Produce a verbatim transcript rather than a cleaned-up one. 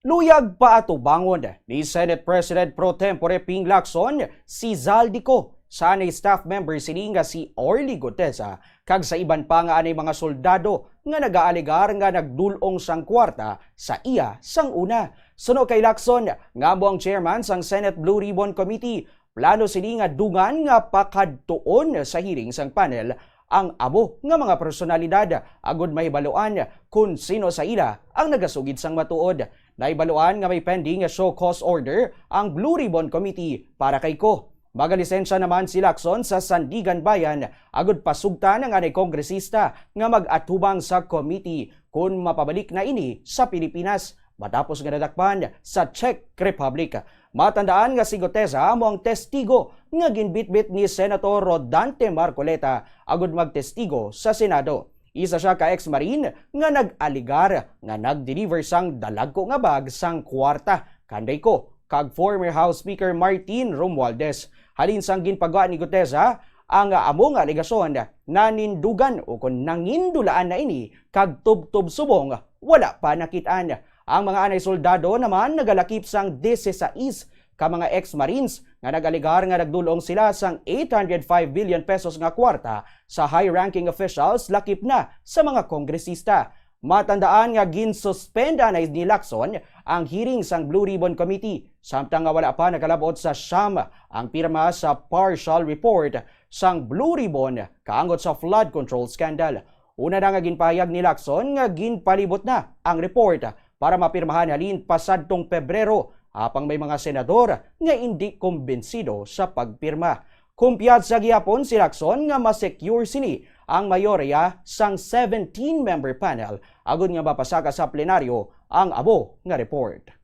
Luyag paatubangon ni Senate President Pro Tempore Ping Lacson si Zaldy Co sa anay staff member sini nga si Orly Guteza, kag sa iban pa nga anay mga soldado nga nagaalegar nga nagdul-ong sang kwarta sa iya sang una. Suno kay Lacson, nga amo ang chairman sang Senate Blue Ribbon Committee, plano sini nga dungan nga pakadtuon sa hearing sang panel ang amo nga mga personalidad agud mahibaluan kon sino sa ila ang nagasugid sang matuod. Nahibaluan nga may pending nga show cause order ang Blue Ribbon Committee para kay Co. Magalisensya naman si Lacson sa Sandiganbayan agud pasugtan ang anay kongresista nga mag-atubang sa committee kon mapabalik na ini sa Pilipinas matapos nga nadakpan sa Czech Republic. Matandaan nga si Guteza amo ang testigo nga ginbitbit ni Senator Rodante Marcoleta agud magtestigo sa Senado. Isa sia ka ex-marine nga nag-alegar nga nag-deliver sang dalagko nga bag sang kwarta kanday Co kag former House Speaker Martin Romualdez. Halin sang ginpagwa ni Guteza ang amo nga alegasyon, nanindugan o kon nangindulaan na ini kag tubtob subong wala pa nakit-an. Ang mga anay soldado naman nagalakip sang disisais ka mga ex-marines nga nag-alegar nga nagdul-ong sila sang eight hundred five billion pesos nga kwarta sa high-ranking officials lakip na sa mga kongresista. Matandaan nga ginsuspend anay ni Lacson ang hearing sang Blue Ribbon Committee, samtang nga wala pa nakalab-ot sa siyam ang pirma sa partial report sang Blue Ribbon kaanggot sa flood control scandal. Una na nga ginpahayag ni Lacson nga ginpalibot na ang report para mapirmahan halin pa sadtong Pebrero, apang may mga senador nga indi kumbinsido sa pagpirma. Kumpiyansa gihapon si Lacson nga ma-secure sini ang mayorya sang seventeen-member panel agud nga mapasaka sa plenaryo ang amo nga report.